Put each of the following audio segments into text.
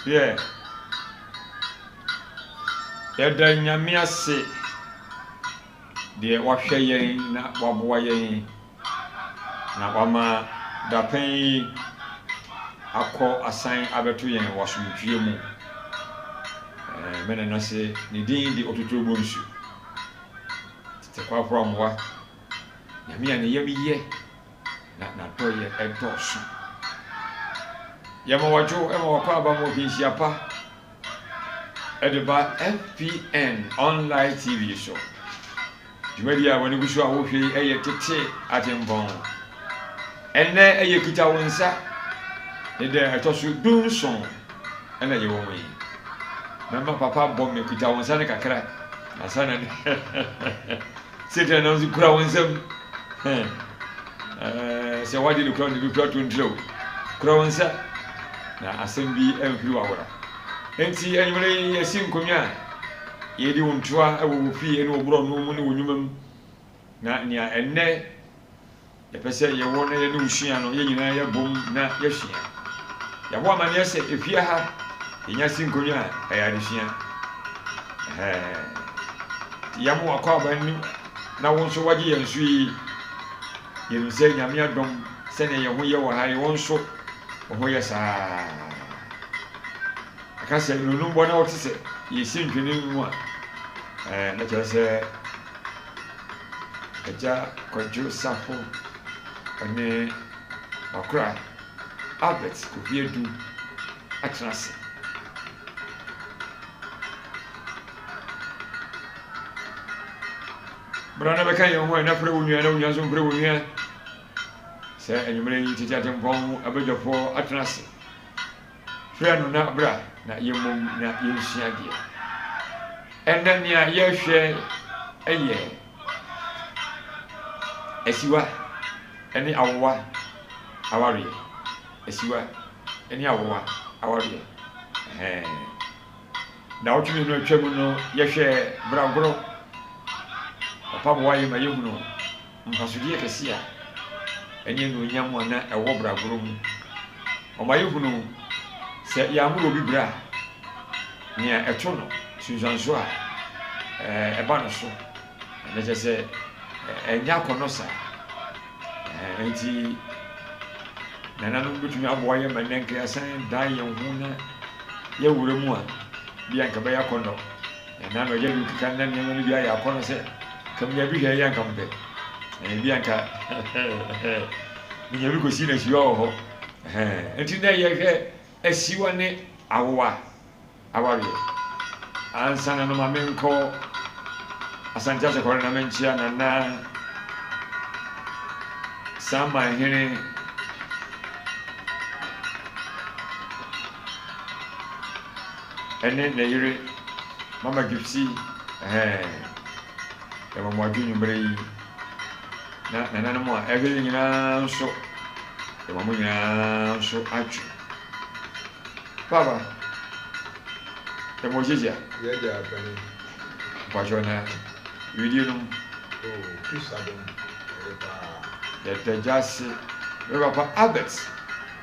Yeah. Yɛda Nyame ase deɛ wahwɛ yɛn na waboa yɛn na wama dapɛn yi akɔ asan abɛto yɛn wɔ asomdwie mu. Eh, me nana se ne din de Ototorobonsu. Tete kwakoraa mmoa. Nyame a ne yam yɛ na n'adɔeɛ ɛdɔɔso. Yɛma wadwo ma wakɔ aba ma ɔpinhyia pa ɛde ba FPN Online TV so. Dwumadi a wɔne gu so a wohwɛ yi ɛyɛ tete atempɔn. Ɛnnɛ ɛyɛ kita wo nsa ne dɛ ɛtɔ so dunson ɛna yɛwɔ mu yi. Mɛma papa bɔ me kita wo nsa no kakra ansa na Satan nam so kura wo nsam. Sɛ wade no kura no bi kura to ntrɛw. Kura wo nsa na asɛm bi amfiri w'awora. Enti anwummere yi yɛasi nkonnwa a yɛredi wo ntoa wɔ wo fie ne wo borɔno mu ne wo nnwuma mu. Na nea ɛnnɛ Yɛpɛ sɛ yɛwɔ na yɛne wo sua no, yɛn nyinaa yɛbom na yɛsua. Yɛabɔ amanneɛ sɛ efie ha, yɛnya si nkonnwa a, ɛyɛ adesua. Ɛhɛɛ. Nti yɛama w'akwaaba no na wo nso woagye yɛn so yi. Yɛnim sɛ Nyame adom, sɛnea yɛn ho yɛ wɔ ha yi, wo nso wo ho yɛ saa. Ɛka sɛ nnɔnum bɔ na wote sɛ yɛsi ntwene mu a, ɛɛ, na kyerɛ sɛ Agya Kwadwo Safo ne Makora Albert Kofi Adu atena ase. Bra na bɛka yɛn ho ɛ na frɛ wo nua na wo nua nso mfrɛ wo nua. Sɛ anwummerɛ yi tete atempɔn abadwafoɔ atena ase. Frɛ no na bra na yɛmmom na yɛnsua adeɛ. Ɛnnɛ nea yɛrehwɛ yɛ asiwa ne awowa awareɛ. Asiwa ne awowa awareɛ. Ɛhɛn. Nnawɔtwe mmienu a atwam no yɛhwɛɛ bragorɔ. Papa boa yɛn ma yɛhunu mfasodeɛ kɛse a ɛne anuonyam a na ɛwɔ bragorɔ mu. Ɔma yɛhunu sɛ yɛammoro obi bra a, nea ɛto no, nsunsuansoɔ a ɛba no so, na kyerɛ sɛ ɛnyɛ akɔnnɔ saa. Enti nananom bɛtumi aboa yɛn ma nnɛ nka yɛasan dan yɛn ho na yɛwura mu a, bi a nka bɛyɛ akɔnnɔ. Na na ɔyɛ bi keka na nneɛma no bi ayɛ akɔnnɔ sɛ nka menya bi hwɛ yɛ anka mepɛ. Ebi anka menya bi kɔsi na asiwa wɔ hɔ. Nti na yɛhwɛ asiwa ne awowa awareɛ. Ansa na no ma menkɔ Asante Asɔkɔre na menkyea Nana Saman Hene ɛne ne yere Mama Gypsy ɛhɛn yɛma mo adwo nwummerɛ yi na nananom a ɛhwɛ yɛn nyinaa nso yɛma mo nyinaa nso adwo Papa yɛma wo hyia Yɛgya panin. Mpakyɛw na wedeɛ no mu. Oh, Kristo adom ɛyɛ paa. Yɛda gya ase. Me papa Albert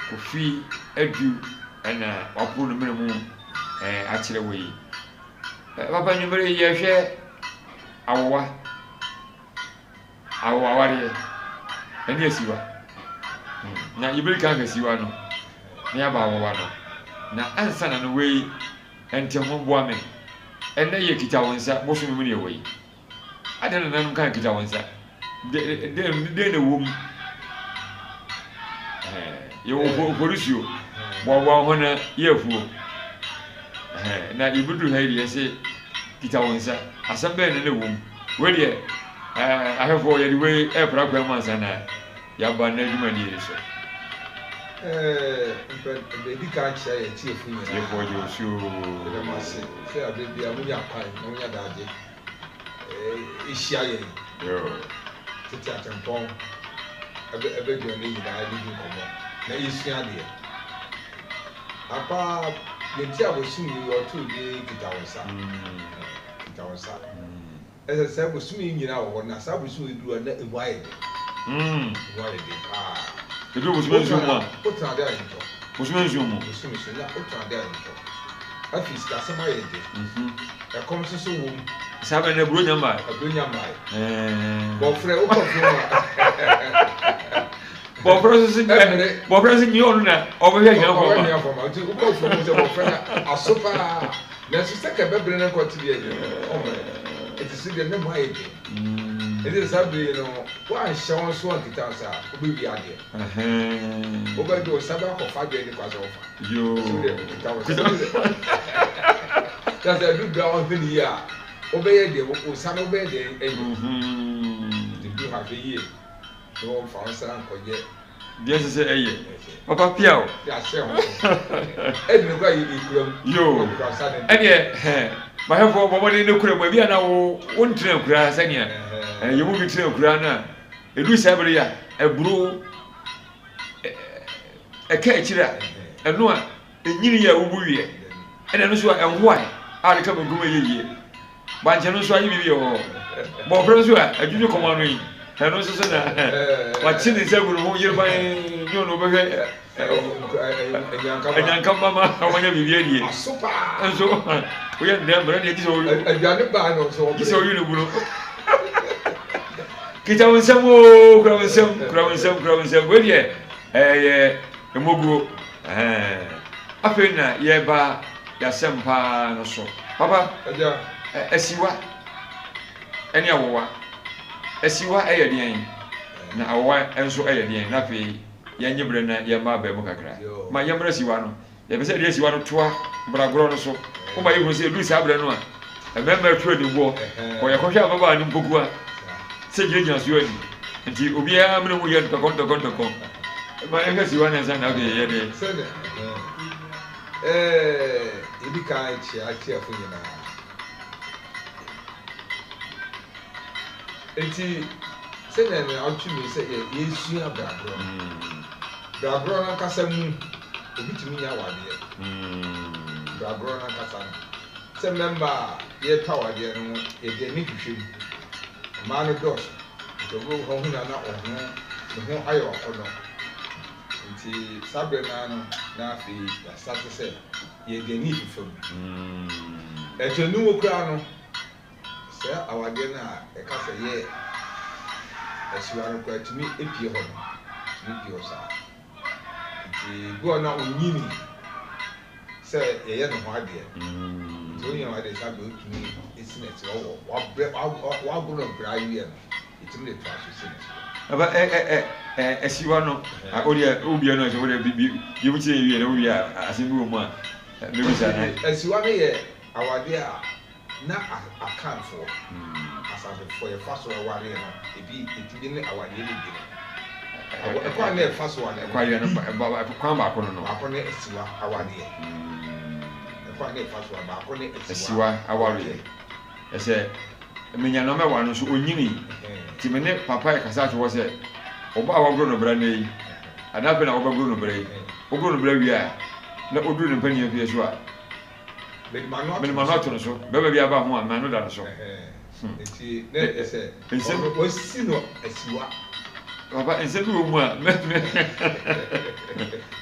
Kofi Adu ɛna waporo ne mene mu ɛɛ akyerɛ wɔ yi. Papa nwumere yi yɛhwɛ awowa awowa awareɛ ɛne asiwa. Hmm. Na yɛbɛdi kan hwɛ asiwa no na yɛaba awowa no. Na ansa na no wei ɛnte ho boa me. Ɛnɛ yɛ kita wo nsa bosome mu ne yɛwɔ yi. Adɛn na nananom kaa kita wo nsa? Dɛn na ɛwɔ mu? Yɛwɔ oforisuo, boaboa ho na yɛ afuo. Na yɛbɛduru ha yi deɛ yɛse kita wo nsa. Asɛm bɛn na na ɛwɔ mu? Wei deɛ ahwɛfoɔ yɛde wei ɛrepra kwan mu ansa na yɛaba nnɛ dwumadie yi so. Mpɛ baabi ka kyerɛ yɛn tiefo nyinaa. Tiefoɔ gye osuo. Yɛda mo ase sɛ abere biara monya kwan na monya daagye hyia yɛn tete atempɔn ɛbɛdwa ne nyinaa de di nkɔmmɔ na yɛsua adeɛ. Ampa ara, deɛ nti a bosome yi wɔtoo din yi Kitawonsa, Kitawonsa. Ɛsɛ sɛ saa bosome yi nyinaa wɔ hɔ, na saa bosome yi duru a na emu ayɛ den. Emu ayɛ den paa. Ɛduru bosome nson mu a. Wotena ade a ɛntɔ. Bosome nson mu. Bosome nson na wotena ade a ɛntɔ. Afei sikasɛm ayɛ den. Ɛkɔm nso so wom. Saa bɛ no aburo nya mmae. Aburo nya mmae. Bɔfrɛ wokɔ fie mu a. Bɔfrɛ nso so bɔfrɛ nso nyɛ ɔno na ɔbɛhwɛ ahiafoɔ ma. Ɔbɛhwɛ ahiafoɔ ma nti wokɔ fie mu sɛ bɔfrɛ no aso paa. Nanso sɛ ka ɛbɛbrɛ no nkɔ tebea bi no, ɔmmrɛ. Enti so deɛ na mu ayɛ den. Enti sɛ saa bere yi no, woanhyɛ wo nso ankita wo nsa a, wobɛwie adeɛ. Wobɛde wo nsa bɛakɔfa adeɛ ne kwa sɛ wofa. So deɛ kita wo nsa. Na sɛ ɛdu berɛ a woanhwɛ no yie a, wobɛyɛ deɛ wo nsa no wobɛyɛ deɛ ɛnyɛ. Nti du ha hwɛ yie na wɔmfa wo nsa nkɔyɛ. Deɛ ɛsɛ sɛ ɛyɛ papa pia o. Yoo ɛneɛ hɛn mahwɛfoɔ bɔ mmɔden ne kura mu ebi a na wo wo ntena akuraa sɛnea yɛn mu bi tena akuraa no a ɛduru saa bere yi a aburo ɛka akyiri a ɛno a ɛnyini yɛ a wobu wiɛ ɛna ɛno nso a ɛnhoae a de ka benkum ɛyɛ yie. Bankye no nso ayɛ biribi wɔ hɔ. Bɔfrɛ nso a adwudwo kɔm ano yi, ɛno nso so na wakye ne nsa agu ne ho yereban ne ɔno bɛhwɛ anyanka mama wanya biribi adie. Nso woyɛ ndɛ mmerɛ deɛ gye sɛ gye sɛ woyi no bunu. Kita wo nsam oo, kura wo nsam, kura wo nsam, kura wo nsam. Wei deɛ ɛyɛ mmoguo. Afei na yɛreba yɛasɛm paa no so. Papa, asiwa ne awowa. Asiwa yɛ deɛn? Na awowa nso yɛ deɛn? Na afei yɛnye berɛ na yɛmma abaa mu kakra. Ma yɛmmra asiwa no. Yɛpɛ sɛ yɛde asiwa no toa bragorɔ no so. Woma yɛhunu sɛ ɛduru saa berɛ no a, mmarima atu aniboɔ. Kɔ yɛkɔhwɛ ababaa no mpokua sɛ gyinagyina so ani. Nti obiara mene mu yɛ ntɔkɔ ntɔkɔ ntɔkɔ. Ma yɛhwɛ asiwa no ansa na afei yɛde. Sɛdeɛ ɛɛ yɛdi kan kyea atiefo nyinaa. Enti sɛnea nea ɔtwe mi sɛ yɛ yɛsua bragorɔ no. Bragorɔ no ankasa mu obi tumi nya awadeɛ. Bragorɔ no ankasa no sɛ mmarima a yɛretɔ awadeɛ no yɛde ani hwehwɛ mu. Mmaa no dɔɔso nti obi wɔ hɔ ɔhu no a na ɔho ne ho ayɛ akɔnnɔ. Nti saa berɛ no ara no na afei yɛastate sɛ yɛde ani fefa mu. Ɛnso aniwu koraa no, sɛ awadeɛ no a yɛka sɛ yɛ asiwa no koraa tumi pue hɔ no, tumi pue hɔ saa. Nti bi wɔ hɔ na ɔnyini sɛ yɛyɛ ne ho adeɛ. Nti ɔnyɛ ho adeɛ saa berɛ ɔtumi si no asiwa wɔ wabrɛ wagoro no brɛ awie no. Yɛtumi de toa so si no so. Aba ɛ ɛ ɛ ɛ asiwa no o deɛ o bia no ɛsɛ o deɛ bi bi bi mu kyerɛ wie na o wie a asɛm bi wɔ mu a mebisa na. Asiwa no yɛ awadeɛ a na Akanfoɔ, Asantefoɔ yɛfa so awareɛ no ebi etumi ne awadeɛ no bi no. Ɛkwan na ɛfa so awareɛ no bi. Kwan baako no no. Baako ne asiwa awadeɛ. Ɛkwan na ɛfa so a baako ne asiwa awareɛ. Ɛsɛ. Menya no mɛware no nso ɔnyinii nti me ne papa rekasa ato hɔ sɛ ɔba a wagoro no bra nnɛ yi anaa afei na wobɛgoro no bra yi wogoro no bra wie a na ɔduru ne mpanin mfeɛ so a mede m'ano ato no so bɛrima bi aba ho a m'ano da no so. Nti na ɛsɛ sɛ wɔsi no asiwa. Papa nsɛm bi wɔ mu a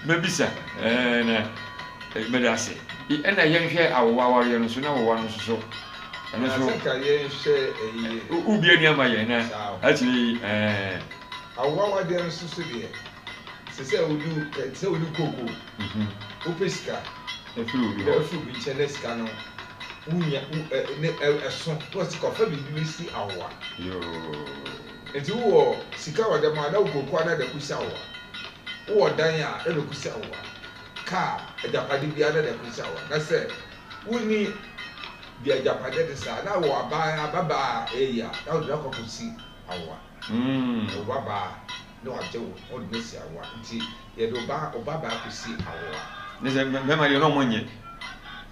mɛbisa na mɛda ase ɛna yɛnhwɛ awowa awareɛ no so na awowa no nso so. Ɛno nso. Sɛ nka yɛnhwɛ ɛyi. Wo bie ni ama yɛn na akyire yi ɛɛ. Awowawadeɛ no nso so deɛ, sɛ sɛ wodi sɛ wodi kooko, wopɛ sika. Efiri obi hɔ. Efiri obi nkyɛn na sika no wonya wo ɛ ne ɛso na wɔsi kɔfa biribi bɛsi awowa. Yoo. Nti wowɔ sika wɔ dɛm a na wo kooko a na de akɔsi awowa. Wowɔ dan a na de akɔsi awowa. Kaa, agyapade biara na de akɔsi awowa. Na sɛ wonni. De agyapadeɛ te saa, na wɔ abaa ababaa a ɛyɛ yie a, na wode no akɔ akɔsi awowa. Na wo babaa na wagye wo, na wode no asi awowa. Nti yɛde wo ba wo babaa kɔsi awowa. Ne sɛ bɛrima deɛ na wɔn nye.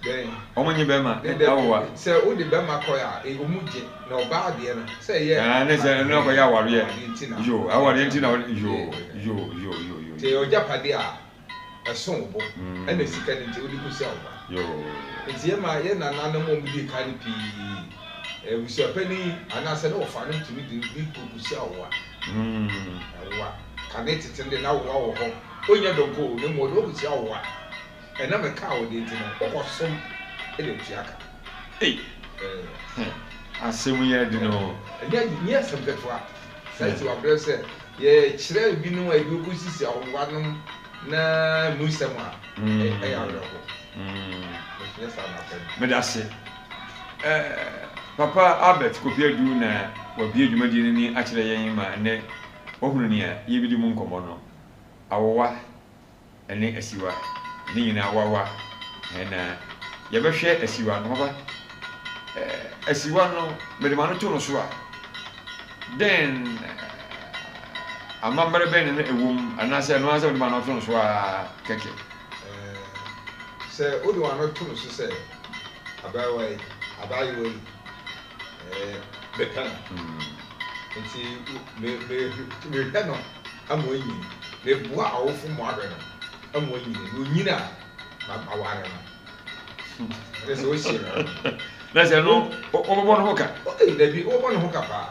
Dɛn? Wɔn nye bɛrima awowa. Sɛ wode bɛrima kɔ a, wɔn gye, na ɔbaa deɛ no, sɛ ɛyɛ. Ah, ne sɛ ɛno akɔyɛ awareɛ. Yo, awareɛ nti na yo yo yo yo yo. Nti ɛyɛ ɔgyapadeɛ a. Ɛso wo bo. Ɛna sika no nti wode kɔsi awowa. Nti yɛma yɛn nananom a wɔdii kan no pii, abusuapanin anaasɛ ne wɔfa no tumi de bi kɔsi awowa. Awowa. Kane tete no deɛ na awowa wɔ hɔ. Ɔnnya dɔnkɔ o, na mmom ɔde wo kɔsi awowa. Ɛnam ɛka a wɔde nti no, wokɔsom de atua ka. Ei! Asɛm yi yɛ den o. Ɛnyɛ asɛm ketewa. Saa nti wabrɛ sɛ yɛkyerɛ binom a ebi kɔsisi awowanom na emu nsɛm a, ɛyɛ awerɛho. Nyɛ saa na asɛm no. Meda ase. Papa Albert Kofi Adu na wabue dwumadie no ani akyerɛ yɛn ma ɛnnɛ wahunu nea yɛrebɛdi mu nkɔmmɔ no. Awowa. ne asiwa, ne nyinaa wawa, na yɛbɛhwɛ asiwa no. Papa, asiwa no, mede m'ano to no so a, dɛn amammerɛ bɛn na ɛwɔ mu, anaasɛ ɛno ara sɛ mede m'ano to no so ara kɛkɛ? Sɛ wode w'ano to no so sɛ abaayewa yi, abaayewa yi, mepɛ no, nti mehwɛ no ama wanyini. Meboa awofo ma wɔahwɛ no ama wanyini. Na onyini a, maware no. Ɛne sɛ wosie no no. Na sɛ no, wobɛbɔ ne ho ka? Ei, dabi, wobɛbɔ ne ho ka paa.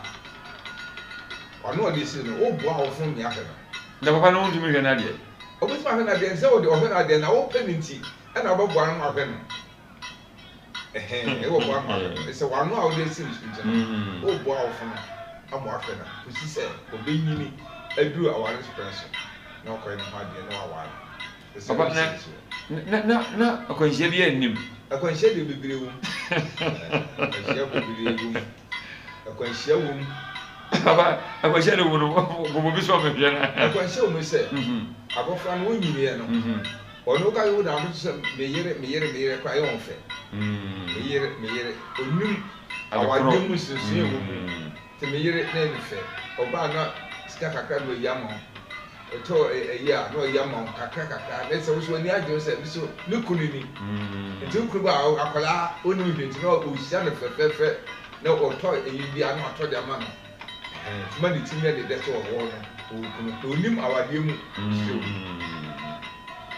Ɔno a ɔde si no, woboa awofo ma ahwɛ no. Na papa no ntumi nhwɛ n'adeɛ? Obetumi ahwɛ n'adeɛ, sɛ wode ɔhwɛ n'adeɛ na wopɛ no nti ɛna wobɛboa no ma wahwɛ no. Ɛhɛn, wobɛboa no ma wahwɛ no. Sɛ w'ano a wode asi no so nti no, woboa awofo no ama wahwɛ no kosi sɛ obenyini aduru aware pɛn so na wakɔyɛ ne ho adeɛ na waware no. Sɛ Papa, na, wosi no so. na, na, na akwanhyia biara nnim. Akwanhyia deɛ bebree wom. Akwanhyia bebree wom. Akwanhyia wom. Papa, akwanhyia no wom no, bobɔ bi so ma mehwɛ na. Akwanhyia wom sɛ, abɔfra no wonyiniiɛ no, Ɔno woka sɛ wo na wode sɛ me yere me yere me yere koraa ɛyɛ wɔn fɛ. Me yere me yere onim awadeɛ mu nsonsonoeɛ wɔ mu nti me yere na ɛyɛ me fɛ. Ɔbaa na sika kakra na ɔyi ama wo ɔtɔ ɛyi a na ɔyi ama wo kakra kakra na sɛ wo so w'ani agye wo sɛ me so me kunu ni nti wo kunu ba a akwadaa onim hwee nti na ɔhyia no fɛfɛɛfɛ na ɔtɔ ɛyi bi a na watɔ de ama no. Ɛhɛn, ma ne tsir yɛ ne dɛ sɛ ɔwɔ no, ɔwɔ kunu, na onnyim awadeɛ mu hyew.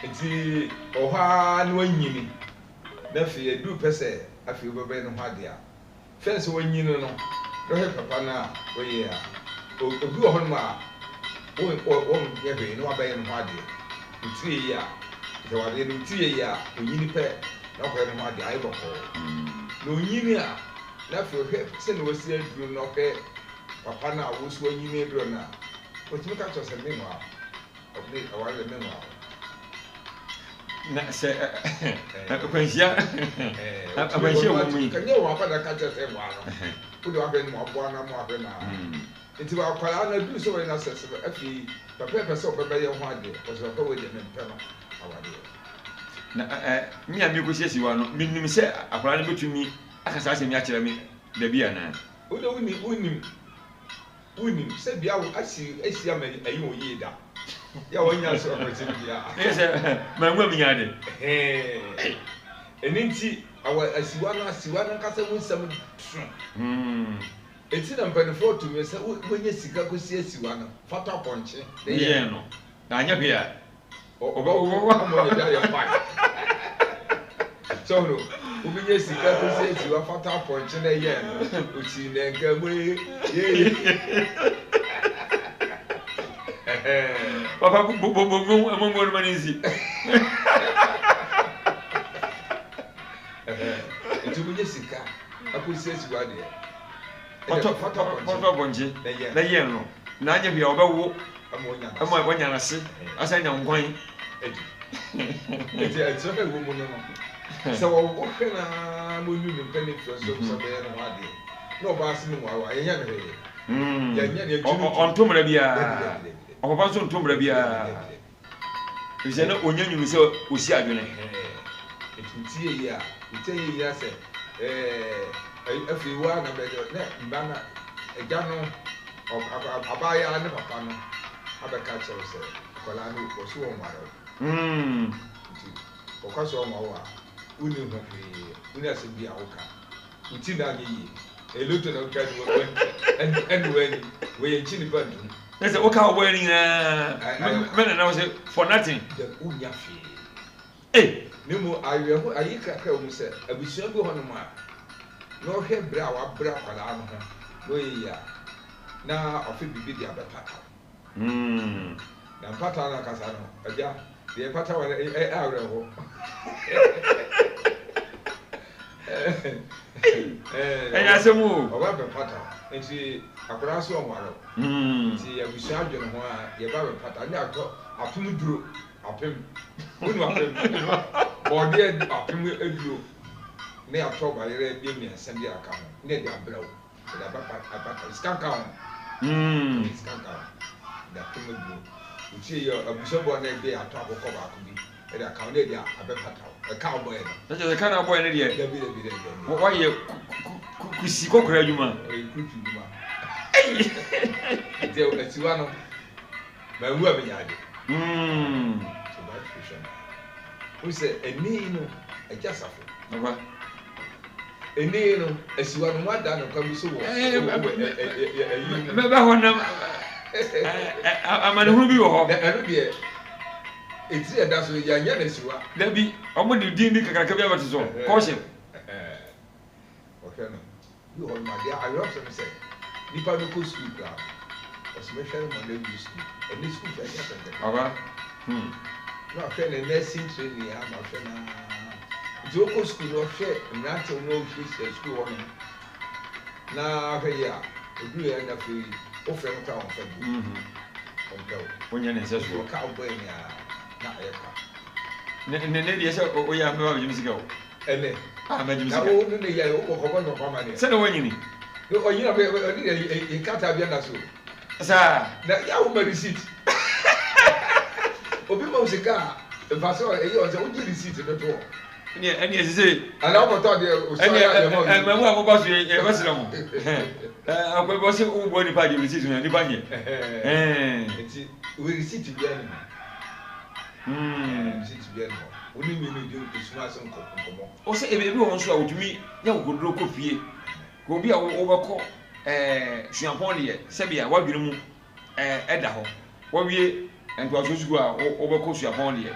Ntsi ɔwɔ hɔ ara na oenyini, na afei edur pɛ sɛ afei wobɛbɛyɛ no ho ade a, fɛn sɛ oenyini no, na ɔhwɛ papa no a ɔyɛ a, obi wɔ hɔnom a wɔnnyɛ hwee na wɔabɛyɛ no ho adeɛ. Wo tsir yɛ yie a, sɛ awadeɛ no wo tsir yɛ yie a, onyini pɛ na ɔkɔyɛ no ho ade a, ayɛ bɔkɔɔ. Na onyini a, Na afei ɔhwɛ sɛnea wasi aduru no na ɔhwɛ papa no a wo nso wanyini aduru no a, ɔtumi ka kyerɛ wo sɛ, Menwaa wo. Me, aware deɛ, menwaa wo. Na sɛ akwanhyia akwanhyia wɔ mu yi. Ɛnyɛ wɔn akwadaa ka kyerɛ sɛ nwaa no. Wode wahwɛ no ma waboa no ama wahwɛ no a. Nti akwadaa no aduru sɛ wɔyɛ no asɛ sɛ afei papa pɛ sɛ ɔbɛbɛyɛ ho adeɛ. Ɔsɛ papa wei deɛ mempɛ no awadeɛ. Na me a mekɔsiesie wa no, menim sɛ akwadaa no bɛtumi aka saa asɛm yi akyerɛ me da bi anaa? Wo de wonni wonnim wonnim sɛ bia wo asi asi ama ayi wo yie da yɛ a wanya so akwakyiri bia. Ɛyɛ sɛ manwu a menya ade. Ɛhɛn ɛno nti awɔ asiwa no asiwa no ankasa mu nsɛm so. Eti na mpaninfoɔ tumi sɛ wonya sika kɔsi asiwa no fa tɔ apɔnkye ne yɛn no na anyɛ hwee a. Ɔbɛwo ama ɔnya bi ayɛ fine. So no, wobɛnya sika kɔsi akyi wafata apɔnkye na ɛyɛ no, ɔkyi na nka mu yeye. Papa bobobobom ɛmɔmɔ no ma ne nsi. Nti wobɛnya sika akɔsi akyi wadeɛ. Ɔtɔ apɔnkye na yɛn no na anyɛ hwee a ɔbɛwo ama wanya n'ase asan anya nkwan adi. Nti ɛkyerɛ ɛwɔ mu no no sɛ wɔhwɛ no ara ma ɔnu ne mpɛ ne mfrɛ so sɛ bɛyɛ ne ho adeɛ na ɔbaa se me wawa yɛnyɛ no hwee. Yɛnyɛ no yɛgye no Ɔnto mmara biara. Ɔpapa nso nto mmara biara. Efisɛ na onya nwunu sɛ osi adwene. Nti wotie yie a, wotie yie yie asɛ ɛɛ afei wo ara na bɛyɛ na mma no agya no abaayewa ne papa no abɛka akyerɛ wo sɛ akwadaa no wɔso wɔnware wo. Nti wɔka sɛ wɔnware wo a, wonni ho hwee, wonni asɛm bi a woka. Wo ti na anyɛ yie. Ɛyɛ loto na wotwa ne ɛne w'ani. Wei yɛnkyi nipa ntom. Ne sɛ woka wobɔɛ no nyinaa. mɛ nana wɔ sɛ for nothing. Dabi wonnya hwee. Ei! Na mmom awerɛho ayi kakra wɔ mu sɛ abusua bi wɔ hɔnom a na ɔhwɛ brɛ a wabrɛ akwadaa no ho na ɔyɛ yie a na ɔfe biribi de abɛpata wo. Na mpata no ankasa no, agya, deɛ ɛpata wɔ no ɛyɛ awerɛho. Ɛyɛ asɛm o. Ɔba bɛpata wo, nti akwadaa nso ɔnware wo. Nti abusua adwene ho a, yɛba bɛpata ne atɔ apem duro, apem. Wonu apem? Bɔɔdeɛ apem aduro ne atɔ bayerɛ bi mmiɛnsa bi aka ho ne ɛde abrɛ wo. Yɛde aba pa aba sika nka ho. Mm. Sika nka ho. Yɛde apem aduro. Wotie yɛ abusua na ebi atɔ akokɔ baako bi ɛde aka ho na ɛde abɛpata wo. Ɛka wo bɔyɛ no. Na kyerɛ sɛ ka na abɔyɛ no deɛ. Dabi dabi dabi dabi. Wɔyɛ kusi kɔkɔrɔ adwuma. Ɔyɛ kurutu adwuma. Nti asiwa no. Manwu a menya ade. Mm. So that hwehwɛ no. Wo sɛ ɛnɛ yi no agya safo. Papa. Ɛnɛ yi no asiwa no wada no kwan bi so wɔ ɛyi. Bɛbɛ hɔ nam amanehunu bi wɔ hɔ. Na ɛno deɛ ɛtiri ɛda so yɛanyɛ no asiwa. Dabi wɔn de din bi kakraka bi abɛto so kɔɔhyɛ. Ɔhwɛ no. Bi wɔ hɔ nom a, deɛ awerɛhosɛm ne sɛ, nipa no kɔ sukuu koraa no, ɔse mɛhwɛ no ma no awie sukuu. Ɛnnɛ sukuu hwɛ ɛnyɛ asɛm ketewa. Aba, hmm. Na wahwɛ ne nursing training a ma ɔhwɛ no ara. Nti ɔkɔ sukuu no ɔhwɛ mmeranteɛ wɔn a wɔhyiahyia sukuu hɔ nom na ahwɛ yie a, ɔduru yɛ na afei wofrɛ no koraa ɔmfa bio. Ɔmpɛ wo. Wonyɛ ne nsɛsoɔ. Nti ɔka wobɔ ani a na ayɛ kwa. Ne ne ne deɛ sɛ woyɛ a mɛba abɛgye me sika o. Ɛnɛ. Ah, mɛgye me sika. Na wo ne ne yɛ wo kɔkɔbɔ ne papa amaneɛ. Sɛ na wanyini. Ɔnyina bɛ ɔne yɛ yɛ krataa bi ana so. Saa. Na yɛ awo ma receipt. Obi ma wo sika a nfa so ɛyɛ ɔsɛ wogye receipt no to hɔ. Ɛne ɛne ɛsɛ sɛ. Ana wokɔtɔ adeɛ osua yɛ adeɛ ma obi. Ɛmɛ mu a mo ba so yɛ yɛ bɛsrɛ mo. Akɔ bi ɔsɛ wo bɔ nipa agye receipt no nipa nyɛ. Nti wo receipt bi ani hɔ. Receipt bi ani hɔ. Wo ne mi no di esum ase nkɔmɔ. Ɔsɛ ebi ebi wɔ hɔ nso a wotumi nya akokoduro kɔ fie. Ka obi a wobɛkɔ ɛɛ suapɔn deɛ sɛbea w'adwene mu ɛɛ ɛda hɔ. Wawie ntoasoɔ sukuu a wobɛkɔ suapɔn deɛ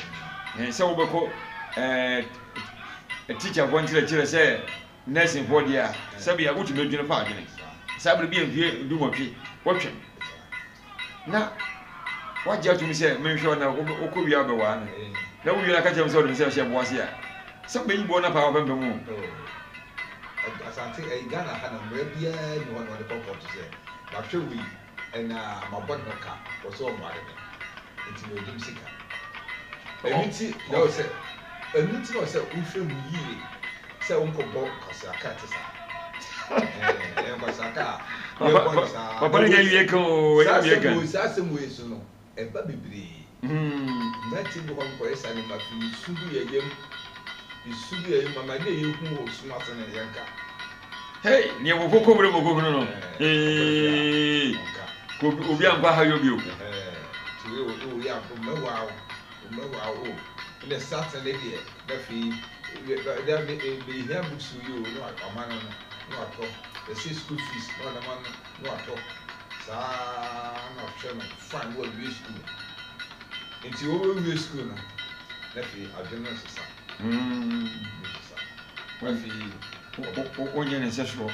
ɛɛ sɛ wobɛkɔ ɛɛ tikyafoɔ nkyerɛkyerɛ sɛ nɛɛsenfoɔ deɛ a sɛbea wotumi adwene fa adwene. Saa bere bi a mfie 18 wɔtwɛn. Na wagye atom sɛ menhwɛ wo na wokɔ wie a wobɛwaa me. Na wowie na ka kyerɛ me sɛ wode me sɛ hyɛ boɔ ase a, sɛ wobɛyi boɔ no apaa w'apampam o. Oh, Asante, ɛyi Ghana ha na mmara biara nni hɔ na wɔde kɔ kɔɔto sɛ mahwɛ wei ɛna mabɔ ne ho ka wɔ sɛ ɔnware me nti na ɔgye me sika. Ɛno nti na ɛwɔ sɛ ɛno nti na ɛwɔ sɛ wohwɛ mu yie. Sɛ wonkɔbɔ nkwaseaka a ɛte saa. Ɛɛ, nkwaseaka a yɛbɔ no saa. Papa no nyɛ wie ka o, ɛnyɛ wie ka. Saa asɛm wei so no, ɛba bebree. Mmeranteɛ bi hɔ no kɔyɛ saa nneɛma afei yɛsu gu yɛn yam. Yɛsu gu yɛn yam ama ne yɛhu wɔ sum ase no yɛnka. Hey, nea wɔkɔ kɔ wura mu kɔhunu no. Hey, obi ankɔ ha yɔ bio. Nti wei wɔ yɛ ampo mɛwaa wo, mɛwaa wo. Ɛnna Saturday deɛ. Na afei da me mehia books yi o na wama no no na watɔ ɛsɛ school fees na ɔde ama no na watɔ saa na ɔhwɛ no fine na wawie school nti wɔbɛwie school no na afei adwene no sesa sesa na afei wonyɛ ne nsɛ soɔ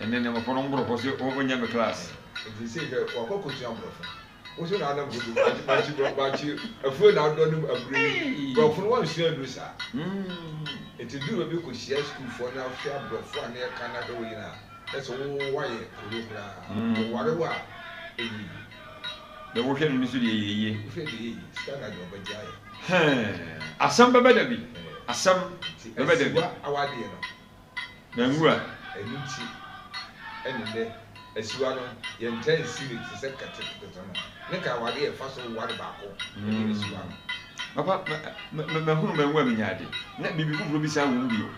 ɛnɛ ne mmɔfra no mborɔfo sɛ wonyɛ me class nti sɛ hwɛ wakɔ kɔsua mborɔfo Wo so na anam kodu bankye bankye brɔ bankye afuo na adɔ no aburo yi brɔfo no wansua aduru saa nti duru baabi kɔ hyia sukuufoɔ na ahwɛ abrɔfo a na yɛka na ahwɛ wo nyinaa na sɛ wo wayɛ kuro koraa wɔware wo a ɛnyɛ yie. Deɛ wohwɛ no no so deɛ ɛyɛ yie. Wohwɛ deɛ ɛyɛ yie sika na deɛ ɔbɛgye ayɛ. Asɛm bɛbɛ da bi asɛm bɛbɛ da bi. Nti asiwa awadeɛ no. Na nwura. Ɛno nti, ɛne nnɛ, asiwa no, yɛntaa nsi no te sɛ ketekete no. Ne nka aware a yɛfa so ware baako ne asiwa no. Papa, mahunu manwu a menya ade. Na biribi foforɔ bi san wɔ mu bio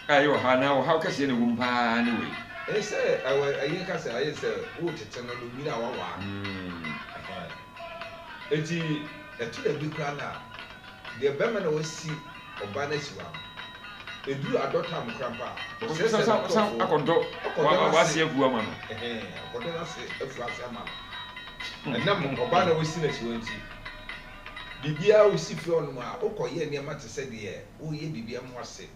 a ɛyɛ ɔhaw, anaa ɔhaw kɛseɛ na ɛwɔ mu paa ne wei. Ɛyɛ sɛ ɛwɔ ɛyɛ nka sɛ ayɛ sɛ woretete no na onyini a wawaa no. Ɛhɛn. Enti ɛto da bi koraa no a, deɛ bɛrima na wasi ɔbaa no asiwa no, Ɛduru adɔ tam koraa mpo a, ɔsrɛsrɛ ne nkurɔfoɔ. Akɔdɔ Akɔdɔ w'ase n'ase. afu ama no. Ɛhɛn, akɔdɔ n'ase afu ase ama no. Ɛnam ɔbaa na wasi no asiwa nti, biribiara wosi fie hɔnom a, wokɔyɛ nneɛma te sɛ deɛ woreyɛ biribi ama ase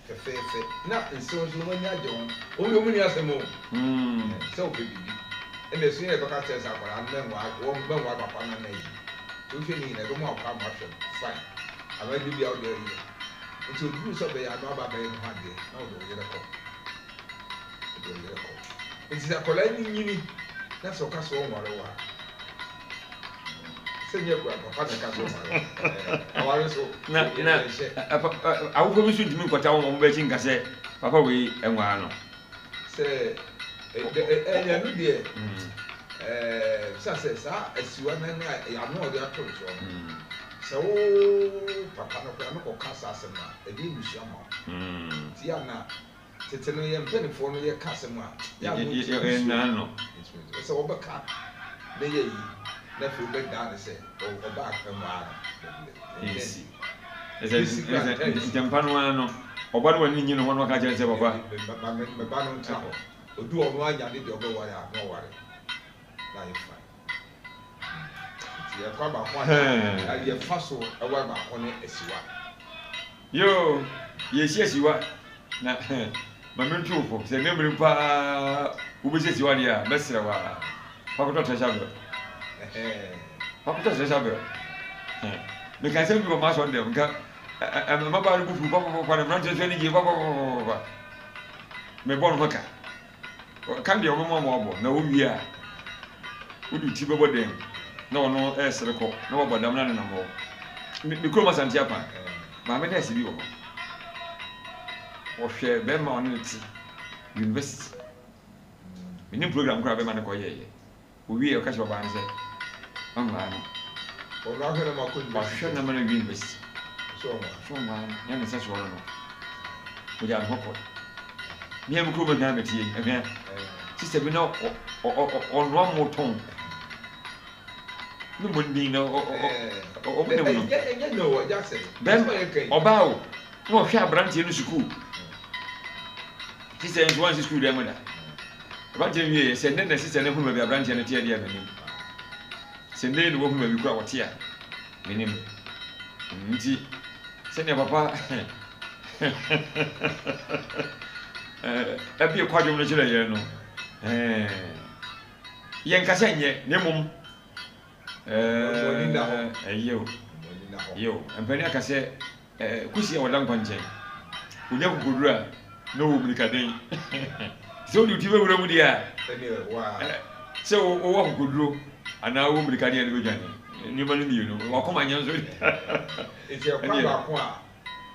fɛfɛɛfɛ. Na nsew nso wɔn ani agye ho. Wɔn deɛ wɔn nni asɛm o. Sɛ wopɛ biribi. Ɛna ɛso yɛ bɛka kyerɛ sɛ akwadaa no mɛnware, wɔn mɛnware papa no anaa yi. Nti wohwɛ ne nyinaa ɛbɛma wakɔ ama wahwɛ no fine. Anaa de bia wode ɔyɛ. Nti oduru sɛ ɔbɛyɛ a na waba abɛyɛ ne ho adeɛ na wode wo yere kɔ. Wode wo yere kɔ. Nti sɛ akwadaa no nyini na sɛ ɔka sɛ ɔnware wo a, sɛ nyɛ kura papa na ɛka sɛ ɔnware wo. Aware so Na na yɛnhyɛ. Awofoɔ bi nso ntumi nkɔta wɔn wɔn bɛkyi nka sɛ papa wei nwaa no. Sɛ ɛno deɛ bisa sɛ saa asiwa no ne ano a ɔde ato no soɔ no, sɛ wo papa no koraa no kɔka saa asɛm no a, ɛde mmusua ma wo. Nti yɛ ana tete no yɛ mpanimfoɔ no yɛka asɛm a yɛ a wɔntumi no sɛ wɔbɛka na yɛ yi na afei wobɛdaa no sɛ ɔbaa nwaa no. Ɛnsi. Ntɛmpa no ara no, ɔba no w'ani nye ne ho na waka kyerɛ sɛ papa. Mɛba no ntena hɔ. Odu ɔno anya ne deɛ ɔbɛware a na ɔware na ayɛ fine. Nti ɛkwan baako a yɛfa so ɛware baako ne asiwa. Yoo, yɛsi asiwa na ma mentu wo fo sɛ nnɛ mmere paa wobɛsi asiwa deɛ a mɛsrɛ wo a fakɔtɔ treasure bill. Fakɔtɔ treasure bill. Meka asɛm bi wɔ m'asɔre dɛm nka mmabaa no bu fu papapapa na mmeranteɛ nso ani gye papapapapa. Mebɔ no ho ka. Ka deɛ ɔbɛma ma wabɔ na wowie a wode ti bɛbɔ dɛm na ɔno ɛresere kɔ na wabɔ dam na nenam hɔ. Me kurom Asante Apa, maame nɛɛse bi wɔ hɔ. Ɔhwɛ bɛrima a ɔne no te university. Menim program koraa bɛrima no kɔyɛeɛ. Owiee ɔka kyerɛ ɔbaa no sɛ ɔnwaa no. Ɔno ahwɛ na makɔ university. Wahwɛ na ma no awie university. Sɛ ɔnwaa. Sɛ ɔnwaa no, nyɛ ne nsa soɔ no no. Ɔgyaa ne hɔ kɔe. Me a me kurom ahwɛ a metie yi, ahwɛ. Sista bi na ɔnoa mo tɔn. Ne mo ndin na ɔmo ne mu no. Bɛm ɔbaa o, na ɔhwɛ aberanteɛ no sukuu. Sista yi nso wansi sukuu dan mu da. Aberanteɛ no wieeɛ, sɛ nnɛ na sista no ahunu baabi aberanteɛ no teɛ deɛ a, mennim. Sɛ nnɛ yi na wahunu baabi koro a ɔte a, mennim. Nti, sɛnea papa ɛbie kwadwom no kyerɛ yɛn no, yɛnka sɛ nyɛ, na mmom ɛyɛ o, ɛyɛ o. Mpanin aka sɛ Kusi a ɔda nkwa nkyɛn, onya akokoduru a, na ɔwɔ mmirikaden. Sɛ wode wo ti bɛwura mu deɛ a, sɛ wowɔ akokoduro anaa wowɔ mmirikaden a ɛde bɛdwane. Nneɛma no mmienu, wakoma nyɛ nso. Nti ɛkwan baako a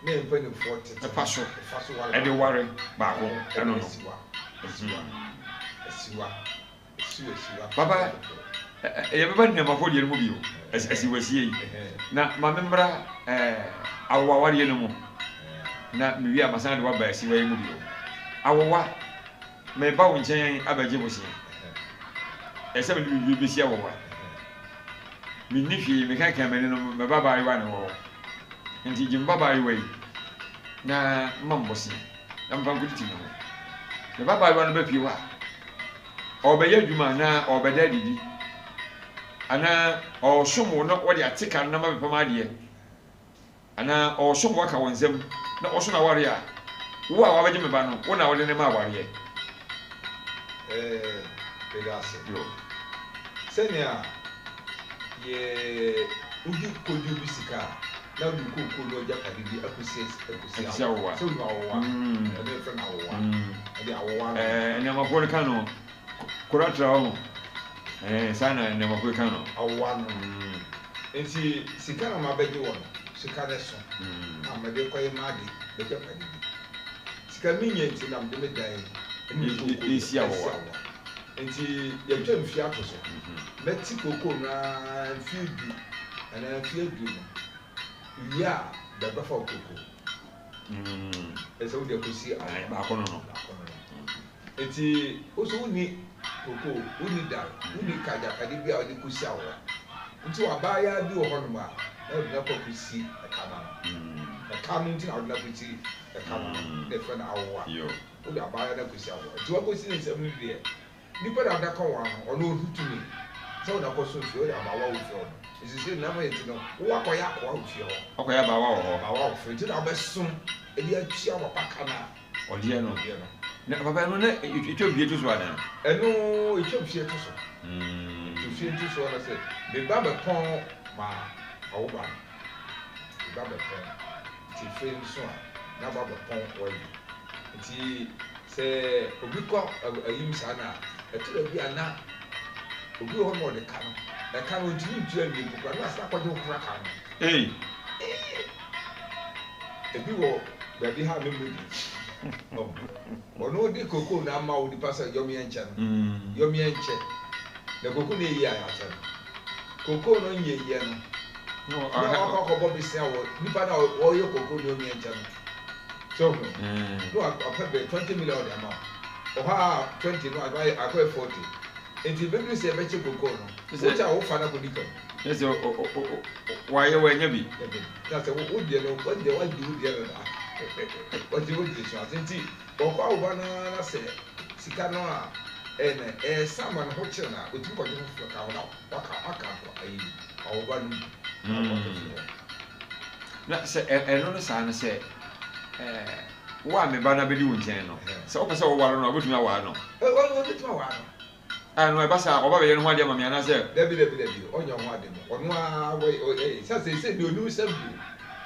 na mpanimfoɔ tete ɛfa so ɛde ware baako ɛno no. Asiwa, asiwa, asiwa. Papa, yɛbɛba nnɛmafo deɛ no mu bio, asiwasie yi. Na ma me mmra awowawareɛ no mu, na mewie a masan de waba asiwa yi mu bio. Awowa, meba wo nkyɛn abɛgye bosea. Ɛsɛ mede biribi bɛsi awowa. Menni hwee, mekaka m'ani no, me babaayewa na ɛwɔ hɔ. Nti gye me babaayewa yi na ma me bosea na memfa nkɔtiti me ho. Me babaayewa no ba fie hɔ a, ɔrebɛyɛ adwuma anaa ɔrebɛda adidi anaa ɔresom wo na wɔde ate ka no na mabɛpam adeɛ anaa ɔresom wo aka wo nsam na ɔso na aware a, wo a wabɛgye me ba no, wo na wode ne ma awareɛ. Ɛɛ, meda ase. Yo. Sɛnea yɛ wodi kɔdi obi sika a, na wode kookoo ne w'agyapade bi akɔsi akɔsi awowa. Sɛ wonim awowa? Ɛno yɛfrɛ no awowa. Ɛde awowa no. Ɛɛ nneɛmafoɔ no ka no koratra wɔ ho. Ɛɛ saa na nneɛmafoɔ ka no. Awowa no. Nti sika na mabɛgye wɔ no, sika no so a mede kɔyɛ m'ade, m'agyapade bi. Sika menya nti na mede me dan ne me kookoo no asi awowa. Nti yɛatwa mfie ato so. Mɛte kookoo no ara mfie du anaa mfie aduonu. Wie a, bɛbɛfa wo kookoo. Ɛsɛ wode akɔsi awowa. Baako no no. Baako no no. Nti wo nso wonni kookoo, wonni dan, wonni ka agyapade bi a wode kɔsi awowa. Nti abaayaa bi wɔ hɔnom a, na wode no akɔ akɔsi ɛka no ano. Ɛka no nti na wode no akɔsi ɛka no ano, na yɛfrɛ no awowa. Wode abaayaa no akɔsi awowa. Nti wakɔsi ne nsam no deɛ, nipa na ɔda kɔ wɔn ano, ɔno ɔnhu tumi. Sɛ wo na kɔsom fie, woyɛ abaawa wɔ fie hɔ no. Nti sɛ nam yɛ nti no, wo akɔyɛ akoa wɔ fie hɔ. Ɔkɔyɛ abaawa wɔ hɔ. Abaawa wɔ fie nti na wobɛsom de atua wo papa ka no a. Ɔdeɛ no. Ɔdeɛ no. Na papa ɛno na ɛtwa mfie to so anaa? Ɛno ɛtwa mfie to so. Ɛtwa mfie to so na sɛ me ba bɛpɔn ma awoba no. Me ba bɛpɔn nti fei nso a na ba bɛpɔn wɔyi. Nti sɛ obi kɔ ayim saa no a, ɛtɔ da bi a na obi wɔ hɔ na ɔde ka no, ɛka no ɔntumi ntua nwie mpo koraa na wasan akɔgye wo koraa ka ho. Ei! Ebi wɔ baabi ha a memmɔ din. Ɔno de kokoo no ama wo nipa sɛ yɔmeɛ nkyɛ no, yɔmeɛ nkyɛ. Na kokoo no yɛ yie a yɛakyɛ no. Kokoo no nyɛ yie no, na wakɔ akɔbɔ besia wɔ nipa no a ɔyɛ kokoo no yɔmeɛ nkyɛ no. So ho? Na wapɛ bɛyɛ 20 million ɔde ama wo. Ɔhɔ a 20 no akɔyɛ 40. Nti ebeduru sɛ yɛbɛkyɛ kokoo no, wokyɛ a wofa no akɔdi kam. Ne sɛ wayɛ wanya bi. Na sɛ wo deɛ no wo deɛ wagye wo deɛ dada wagye wo deɛ so ase nti wɔkɔ awoba no ara na sɛ sika no a ɛna ɛsa ma ne ho kyerɛ no a otumi kɔgye foforɔ ka ho na waka waka nkɔ ayi awoba no mu na wakɔ akɔfi hɔ. Na sɛ ɛno no saa no sɛ wo a me ba no abɛdi wo nkyɛn no sɛ wopɛ sɛ woware no a wobɛtumi aware no. Wobɛtumi aware no. Ah, no, ɛba saa a, ɔba bɛyɛ ne ho adeɛ ama me anaasɛ? Dabi, dabi, dabi, ɔnyɛ ho ade no, ɔno ara wɔ, ɔyɛ, sɛ seesei deɛ ɔnim sɛm bio.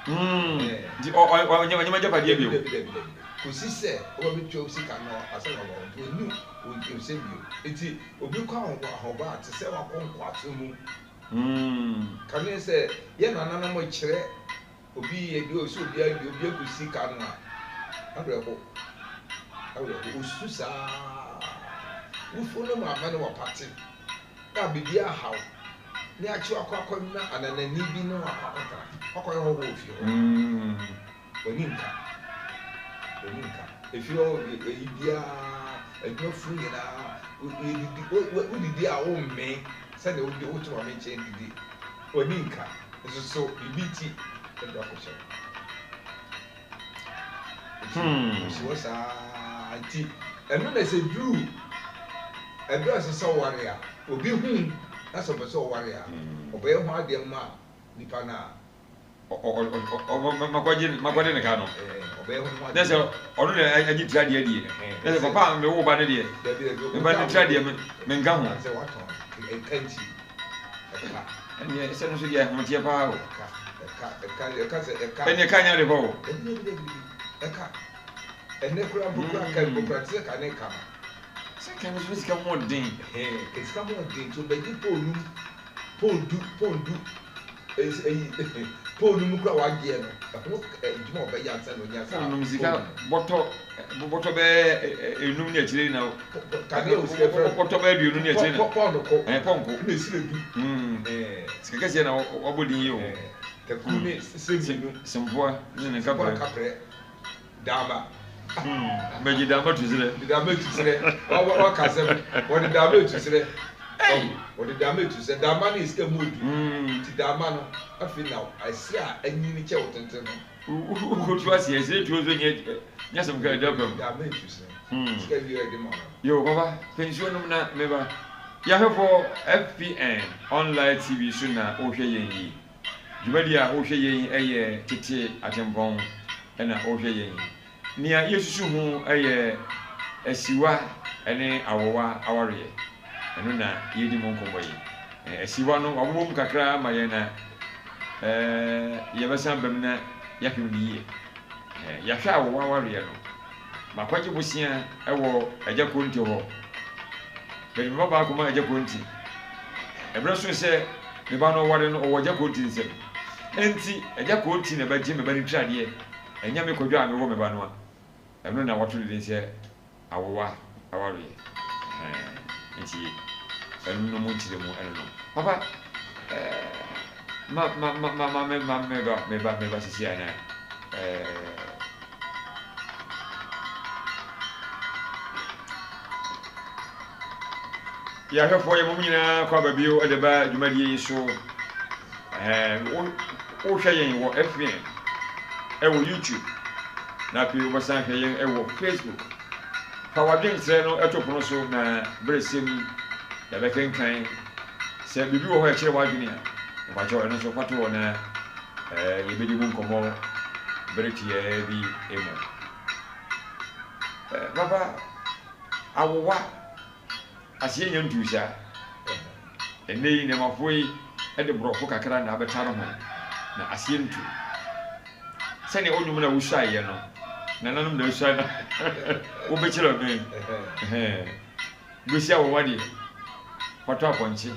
Mm, nti ɔ, ɔ, ɔnyɛ, ɔnyɛ m'agyapadeɛ bio. Dabi, dabi, dabi, dabi, kɔsi sɛ ɔba bɛtua wo sika no ansa na waba hɔ, nti ɔnni wo nsɛm bio. Nti obi kɔ ahoba a, te sɛ wakɔ nkoasom mu. Mm. Kane sɛ yɛn nananom kyerɛ Obi yɛ deɛ ɔsɛ obi adeɛ obi akɔsi ka no a, awerɛho, awerɛho, ɔsu saa. Wufuo no maame ne wapate na biribi aha wo ne akye wakɔ akɔnya ananani bi ne wakɔ akɔtena wakɔyɛ hɔhoɔ wɔ fie hɔ. W'ani nka, w'ani nka. Efie hɔ ɛyi biara, adwuma funu nyinaa, yɛdidi, wodidi a wommee sɛdeɛ wode wote maame nkyɛn didi. W'ani nka. Nso so biribi nti na de akɔhyɛ wo. Nti osi hɔ saa nti ɛno na sɛ duru ɛberɛ a ɛsɛ sɛ ɔware a obi hu na sɛ ɔpɛ sɛ ɔware a ɔbɛyɛ ho adeɛ ma nipa no a. Makɔgye ne ka no. Ɔbɛyɛ ho adeɛ. Na sɛ ɔno na agye tiri adeɛ adie. Na sɛ papa a mewo ba no deɛ me ba no tiri adeɛ menka ho. Sɛ watɔn ɛka nti. Ɛka. Ɛnneɛ sɛ no nso deɛ ahometeɛ paa o. Ɛka, ɛka, ɛka, ɛka sɛ ɛka. Ɛnneɛ ɛka nyɛ ade pa o. Dabi, dabi, dabi, dabi, ɛka. Ɛnɛ koraa mpo koraa ka mpo koraa te sɛ ka ne ka no. Sɛ ka no nso ne sika ho ɔden. Ɛhɛn, ka sika ho ɔden nti ɔbɛgye pole num, pole du, pole du. Eyi, pole no mu koraa wagyeɛ no, ɛho adwuma a ɔbɛyɛ ansa na ɔnya saa Pole nom sika bɔtɔ, bɔtɔ bɛyɛ enum ne akyire na bɔtɔ bɛyɛ aduonu ne akyire na pɔnkɔ ɛɛ pɔnkɔ na esire du sika kɛseɛ na wabɔ din yi o. Taku ne sɛ mmienu. Sempoa ne ne nkaprɛ. Nkaprɛ. Daama. Mɛgye daama tu serɛ. De daama tu serɛ. Waka asɛm. Wɔde daama tu serɛ. Wɔde daama tu serɛ. Daama no yɛ sika mu odu. Nti daama no, afei na ɛserɛ a anyini kyɛ wo tenten no. Wokotu aseɛ, ɛserɛ tuo nso nyɛ nyɛ asɛm ka ɛda fam. Daama tu serɛ. Sika wie a ɛde ma no. Yo papa, pɛ nsuo nom na meba. Yɛahwɛfoɔ FPN Online TV so na wohwɛ yɛn yi. Dwumadi a wohwɛ yɛn yi yɛ Tete Atempɔn na wohwɛ yɛn yi. Nea yɛresusu ho yɛ asiwa ne awowa awareɛ. Ɛno na yɛredi mu nkɔmmɔ yi. Asiwa no, wɔabobɔ mu kakra ama yɛn na yɛbɛsan aba mu na yɛahwɛ mu no yie. Yɛahwɛ awowa awareɛ no. Makɔgye bosea wɔ Agya Konti hɔ. Mede me babaa kɔma Agya Konti. Ɛberɛ soo sɛ me ba no ware no, ɔwɔ Agya Konti nsam. Enti, Agya Konti na ɛbɛgye me ba no tiradeɛ, ɛnyɛ me Kwadwo a mewo me ba no a. Ɛno na wɔato no din sɛ Awowa awareɛ. Ɛhɛn, enti ɛno no mu nkyerɛmu ɛno no. Papa, ɛɛ, ma, ma, ma, ma, ma, me, ma, me ba, me ba, me ba sisi ana, ɛɛ. Yɛahwɛfoɔ yɛ mom nyinaa kɔ aba bio de ba dwumadie yi so. Wohwɛ yɛn wɔ FPN ɛwɔ YouTube na afei wobɛsan hwɛ yɛn ɛwɔ Facebook. Fa w'adwenkyerɛ no ɛto pono so na berɛ sɛm yɛbɛkenkan. Sɛ biribi wɔ hɔ a ɛkyerɛ w'adwene a, mpakyɛw ɛno nso fa to hɔ na yɛbɛdi mu nkɔmmɔ bere tiaa bi mu. Papa, awowa aseɛ nya ntuu saa. Ɛnnɛ yi nnɛmafoɔ yi de borɔfo kakra na abɛtare ho na aseɛ ntu. Sɛdeɛ wo nnwom no a wosuaeɛ no, nananom na asua na wobɛkyerɛ me. Bɛsi awowa deɛ, kɔtɔ apɔnkye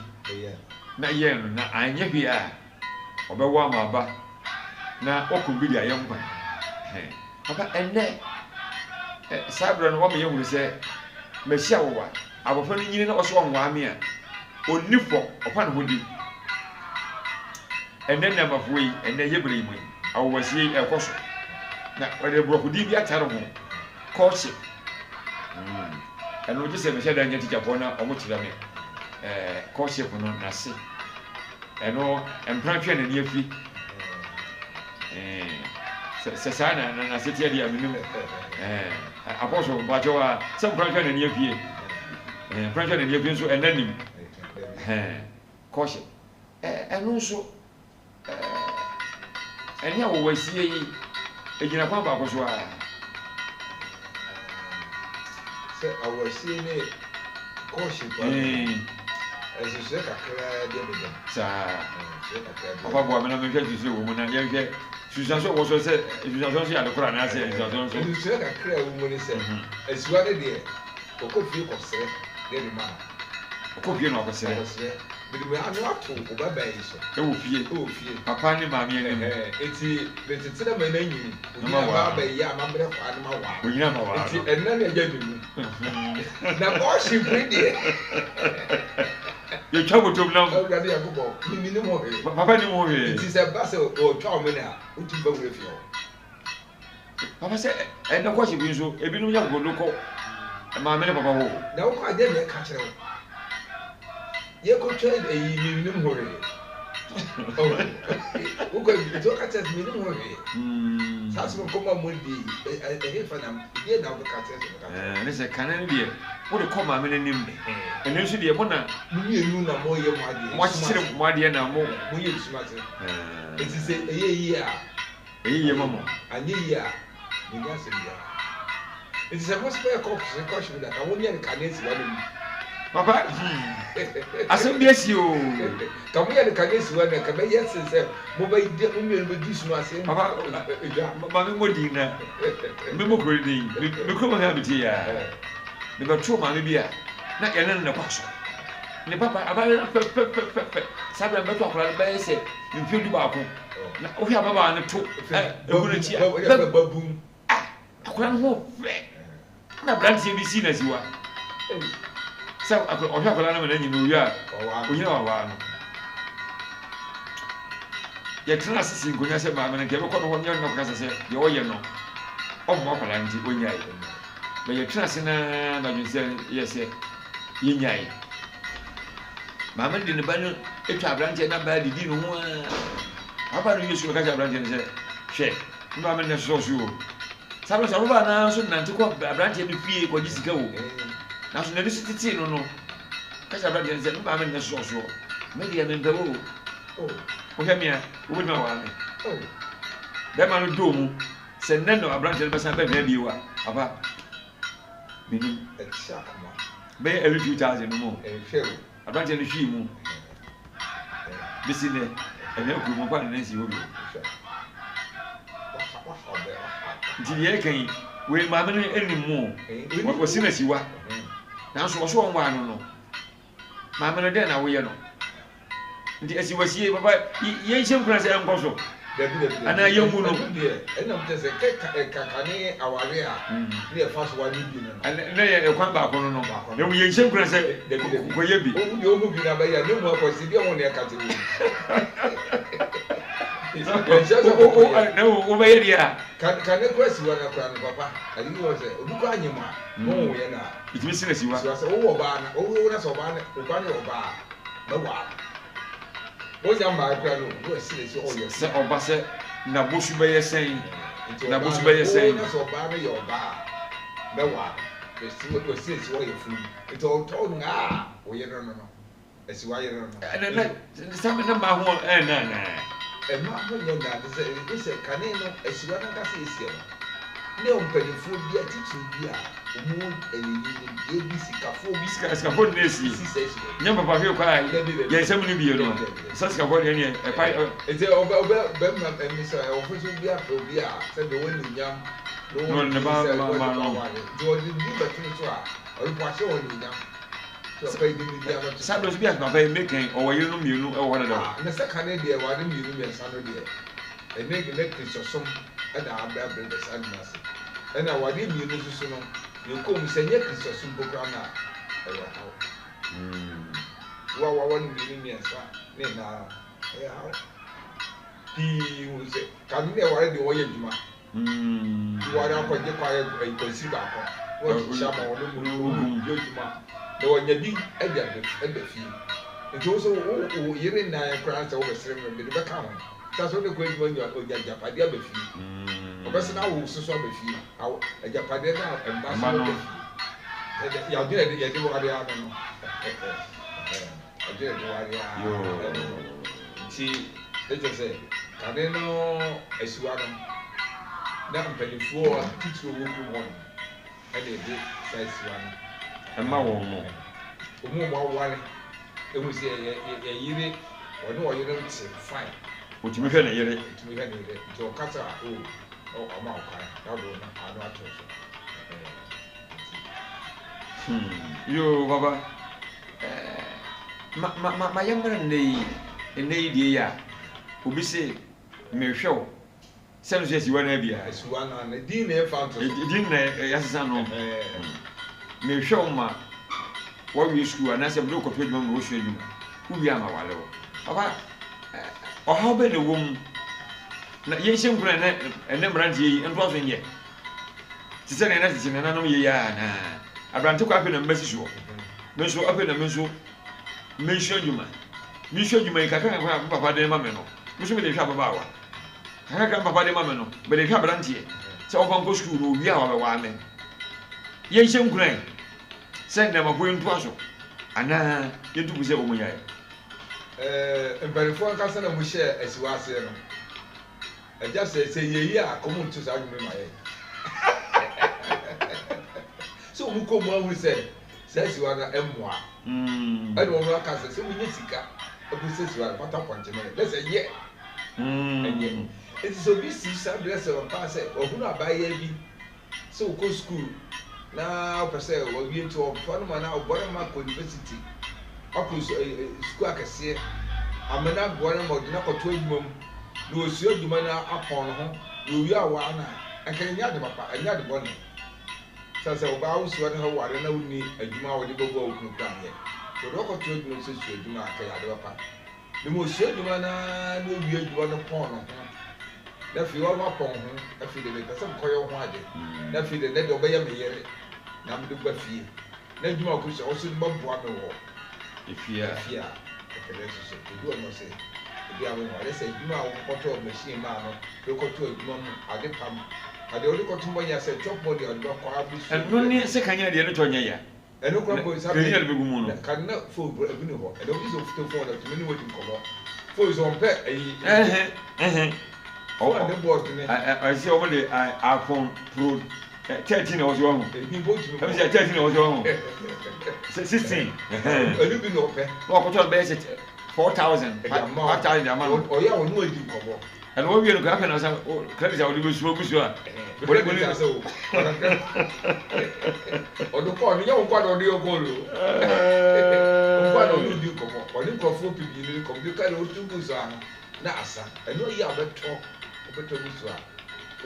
na yɛn no na anyɛ hwee a ɔbɛwo ama aba na wakum bi de ayɛ nkwan. Papa, ɛnnɛ saa berɛ no wama yɛhunu sɛ masi awowa. Abɔfra no nyini na ɔsɛ ɔnwaa me a, ɔnni fɔ, ɔfa ne ho di. Ɛnnɛ nnɛɛmafoɔ yi, ɛnnɛ yɛ berɛ yi mu yi, awowasie yi ɛrekɔ so. Na wɔde borɔfo din bi atare ho, courtship. Ɛno gye sɛ mehyɛ da nya tikyafoɔ na wɔkyerɛ me courtship no n'ase. Ɛno mpena twe n'ani afi. Sɛ saa na n'ase teɛ deɛ menim. Apɔso mpakyɛw a sɛ mpena twe n'ani afie. Mpena twe n'ani afie nso ɛnna nim. Courtship. Ɛno nso Ɛne a wɔwɔ asie yi, egyina kwan baako so ara. Sɛ awɔasie ne kɔɔhye kwan nsusuɛ kakraa bi abɛda mu. Saa. Nsusuɛ kakraa bi. Papa boa me na menhwɛ nsusuɛ wɔ mu na yɛnhwɛ nsusuanso a ɛwɔ so sɛ nsusuanso nso yɛ ade koro anaasɛ nsusuanso nso. Nsusuɛ kakra a ɛwɔ mu ne sɛ, asiwa no deɛ, ɔkɔ fie kɔsrɛ na ɛde ma no. Ɔkɔ fie na ɔkɔsrɛ. Ɔkɔsrɛ. Mede me ano ato wo babaa yi so. Ɛwɔ fie. Ɛwɔ fie. Papa ne maame anim. Ɛhɛn, enti metete na m'ani anyini. Na ma Onyina waa ma no. abɛyɛ a mabrɛ kwaa no ma waa no. Onyina ma waa Enti no. ɛnna na ɛyɛ me mu. Na worship yi deɛ. Yɛtwa botom nam. Awurade Nyankopɔn, me mennim ho hwee. Papa nnim ho hwee. Enti sɛ ɛba sɛ wɔretwa wo mene a, wotumi fa wura fie hɔ. Papa sɛ ɛnɛ kɔhye bi nso ebinom yɛ akokoɔduro kɔ maame ne papa hɔ o. Na wokɔ a deɛ na ɛka kyerɛ wo. Yɛkɔtwa eyi menim ho hwee. Wokɔ nti woka kyerɛ sɛ menim ho hwee. Saa asɛm nkɔmmɔ a moadi yi ɛhe fa na deɛ na wobɛka kyerɛ sɛ bɛka kyerɛ. Ne sɛ kane no deɛ wode kɔ maame no anim. Ɛno nso deɛ mo na. Mo mmienu na moyɛ mo adeɛ. Moakyekyere mo adeɛ na mo. Moyɛ nsum ase. Nti sɛ ɛyɛ yie a. Ɛyɛ yie ma mo. Anyɛ yie a, menni asɛm biara. Nti sɛ mo spare cups no kɔ hye da ka monyɛ no kane si hɔ no mu. Papa hmm asɛm bi asi oo. Ka monyɛ no kane si hɔ no ka bɛyɛ sen sɛ mo bɛ di mo mmienu bɛ di sum ase. Papa ma me mmɔ din na me mmɔ kuro no din me kurom ha me tie ya me bɛ too maame bi a na yɛne no na kɔ asɔre ne papa abayewa fɛfɛfɛfɛ saa bɛrɛ bɛto akwadaa no bɛyɛ sɛ mfeɛ 11. Na wohwɛ ababaawa no to egu n'akyi a, babun. Ah, akwadaa no ho fɛ. Na aberanteɛ bi sii n'asiwa. Sɛ ɔhwɛ akwadaa no ma n'anyi no owie a, onyina wawaa no. Yɛtena ase si nkonnwa sɛ maame no nka yɛbɛkɔ no hɔ ne yɛne no akɔkasa sɛ deɛ ɔyɛ no ɔmmoa akwadaa no nti ɔnyae. Bɛ yɛtena ase na na adwene sɛ yɛ sɛ yɛnyae. Maame no de ne ba no twa aberanteɛ no abaa didi ne ho ara. Ababaa no wie sukuu no, ɔka kyerɛ aberanteɛ no sɛ, hwɛ, me maame no na ɛsosɔ so o. Saa berɛ nso ababaa no ara nso nante kɔ aberanteɛ no fie kɔgye sika o. Nanso n'ani so tetee no no, ɔka kyerɛ aberanteɛ no sɛ, me maame no na ɛsosɔ soɔ. Me deɛ mempɛ wo o. Wohwɛ me a, wobɛtumi awaa me. Bɛrima no dɔɔ mu sɛ nnɛ na aberanteɛ no bɛsan bɛhwɛ bio a, papa, Menim. Ɛte akoma. Bɛyɛ early 2000 no mu. Ɛnhwɛ o. Aberanteɛ no hwii mu. Bɛsi nnɛ, ɛnɛ kuro mu mpo a ne nan nsi hɔ bio. Nti deɛ ɛka yi, wei maame no anim mu o. Wɔsi no asiwa. Nanso ɔso ɔnwaa no no. Maame no dɛn na woyɛ no? Nti asiwasie papa yɛnhyɛ nkuran sɛ ɛnkɔ so anaa yɛngu no. Ɛno deɛ ɛna mo kyɛ sɛ kɛ kaka ne aware a ne yɛfa so ware bi no no. Ne yɛ ɛkwan baako no no. Na mu yɛnhyɛ nkuran sɛ kɔyɛ bi. Ohu deɛ ohu bi na bɛyɛ ne mu akɔ si deɛ ho ne ɛka te wɔ mu. Yɛnhyɛ sɛ kɔkɔyɛ. Na wobɛyɛ deɛ a. Ka ne kora siwa na kora no papa. Ade bi wɔ sɛ obi kɔ anyem a na ɔwɔ yɛ na. Ɛtumi si na siwa. Siwa sɛ wowɔ ɔbaa na wowo na sɛ ɔbaa ne wo ba no yɛ ɔbaa a mɛwaa no. Wonya mmaa kora no na wasi na si ɔyɛ. Sɛ ɔba sɛ n'abosu bɛyɛ sɛn. Nti N'abosu ɔbaa no bɛyɛ wowo sɛn. na sɛ ɔbaa no yɛ ɔbaa a mɛwaa no. Wasi wasi na si ɔyɛ funu. Nti ɔtɔ ngaa a wo yere no no. Asiwa yere no. Ɛna na sɛ na mmaa ho ɛnna anaa? Mmaa ho nyɛ nna te sɛ gye sɛ kane no asiwa no ankasa esia no ne mpanimfoɔ bi atitiriw bi a wɔn wɔ ɛyi nimdeɛ bi sikafoɔ bi. Sika sikafoɔ na esie. Esi sɛ asiwa. Nyɛ papa hwee kɔ a yɛn nsɛm no bie no sɛ sikafoɔ deɛ neɛ ɛpa. Nti ɔbɛ ɔbɛ bɛrima ɛmi sɛ ɔfo so bi apɛ obi a sɛdeɛ ɔwɔ anuonyam na ɔwɔ ne ba sɛ ma ɔde ma ba no. ware nti ɔde bi bɛto no so a ɔde po ahyɛ wɔn anuonyam. Saa bere nso bi a papa yi mekɛn ɔwɔ yerenom mmienu wɔ hɔ dedaw. Ah, na sɛ kane deɛ ware mmienu mmiɛnsa no deɛ, ɛne ne Kristosom na abrɛ abrɛ bɛ saa nnwuma ase. Ɛna awareɛ mmienu nso so no, yɛkɔ mu sɛ ɛnyɛ Kristosom mpo koraa no a, ɛyɛ ɔhaw. Wo a waware mmienu mmiɛnsa ne nnan no, ɛyɛ haw. Pii hu sɛ kane deɛ ware deɛ wɔyɛ adwuma. Ware akɔgye kwaeɛ kwansini baako na wakyekyɛ ama wɔn mu no yɛ adwuma na wanya bi de aba fie. Nti wo nso wo yere nnan koraa sɛ wobɛsrɛ me mede bɛka ho. Sɛ sɛ wode kɔ adwuma nya ɔnya agyapadeɛ aba fie. Ɔbɛsɛ na awo soso aba fie. Agyapadeɛ no a mma so aba fie. Yɛadwene yɛde ware ano no. Ɔgye de ware ara ɛno no nti ne kyerɛ sɛ kane no asiwa no na mpanimfoɔ titiriw wɔ kurom hɔ no ɛna ɛde saa asiwa no ɛma wɔn mo. Wɔn a wɔaware ehu sɛ yɛ yɛ yere wɔne ɔyere te fine. Otumi hwɛ ne yere. Otumi hwɛ ne yere nti ɔkasa a o ɔma ɔkwan na ɔde wɔn ano ato so. Hmm yoo papa. Ma ma ma ma yɛmmra nnɛ yi, nnɛ yi deɛ yi a, obi se mehwɛ wo sɛ no so yɛ siwa no abia. Siwa no ana din na ɛmfa nto so. Din na yɛasesa no. Mehwɛ wo ma wawie sukuu anaasɛ mede wokɔto adwuma mu na wosua adwuma. Wowie a ma wale wo. Papa, ɔhaw bɛn na ɛwɔ mu? Na yɛnhyɛ nkuran na ɛnɛ mmeranteɛ yi ntoa so nyɛ. Te sɛ nea na tete nananom yɛ yi ara anaa? Aberante kɔ afei na mebɛsi soɔ. Me nso afei na me nso mesua adwuma. Mesua adwuma yi kakra kakra a me papa de ma me no, me nso mede hwɛ ababaawa. Kakra kakra me papa de ma me no, mede hwɛ aberanteɛ sɛ ɔmfa nkɔ sukuu na owie a wabɛwaa me. Yɛnhyɛ nkuran sɛ nnɛɛmafoɔ yi ntoa so anaa yɛntu fo sɛ wɔn nyae. Ɛɛ mpanimfoɔ ankasa na wɔhyɛɛ asiwa aseɛ no. Agya sɛ sɛ yɛ yie a kɔm nto saa nnwom yi ma yɛn. Sɛ wɔn kɔ mu ahunu sɛ saa siwa no mmoa. Ɛna wɔn aka sɛ sɛ wɔnya sika ɛkɔ sɛ siwa no pata pɔnkye ma yɛn. Dɛ sɛ yɛ ɛnyɛ. Nti sɛ obi si saa berɛ sɛ ɔpaa sɛ wahunu abaayewa bi Sɛ wokɔ sukuu na wopɛ sɛ wawie nti ɔtoa no ma na ɔboa no ma kɔ university, wakɔ sukuu akɛseɛ ama no aboa no ma ɔde no akɔto adwuma mu na ɔsua adwuma no apɔn ne ho na ɔwie awaa no a, anka ɛnyɛ ade papa, ɛnyɛ ade bɔne. Sane sɛ ɔbaa wosua no ware na wonni adwuma a wode bɛboa wo kunu koraa nyɛ. Sɛ ɔde wakɔto adwuma mu sɛ sua adwuma a, anka ɛyɛ ade papa. Na mmom ɔsua adwuma no ara na ɔwie adwuma no pɔn ne ho, na afei ɔno apɔn ho, afei deɛ mepɛ sɛ mekɔyɛ wo ho ade, na afei deɛ nɛ deɛ ɔbɛyɛ me yere, na mede wo ba fie, na adwuma a ɔkɔsua wo so no bɛboa me wɔ efie a. Efie a, ɛpɛ dɛ nso so, ɛdu hɔ no ɔse, ebi a menware sɛ adwuma a wokɔtɔɔ machine maa no, de kɔto adwuma mu, ade pam, adeɛ wode kɔto mmɔ nyɛ sɛ chop money a ɔde bɛkɔ abɛsua. Ɛno ne sekan a deɛ ne tɔ nyɛ ya. Ɛno koraa mpo nsa bɛn na bɛgu mu no. Kan na phone mpo ebi ni hɔ. Ɛnna obi sɛ ofito phone na tumi ne wadi nkɔmɔ. Phone sɛ ɔmpɛ ayi. Ɛhɛn ɛhɛn. Phone ne board ne. Ɛsɛ wɔn de iPhone Pro 13 na wɔsɛ wɔn ho. Ebi mpo tumi bɔ. Ɛbi sɛ 13 na wɔsɛ wɔn ho. 16. Ɛnu bi na ɔpɛ. Na wakɔtɔ no bɛyɛ sɛ 4000 5000 de ama no. Ɔyɛ a ɔne wadi nkɔmɔ. Ɛna wɔwie no koraa afei na ɔsan credit a wɔde bɛsu agu so a. Credit ase o. Ɔde kɔɔ no nyɛ wo nkwa na ɔde yɛ kɔɔ no. Nkwa na ɔde di nkɔmɔ. Ɔne nkurɔfoɔ pii ne kɔmputa na ɔtu gu so ano na asa. Ɛno ayi a ɔbɛtɔ ɔbɛtɔ gu so a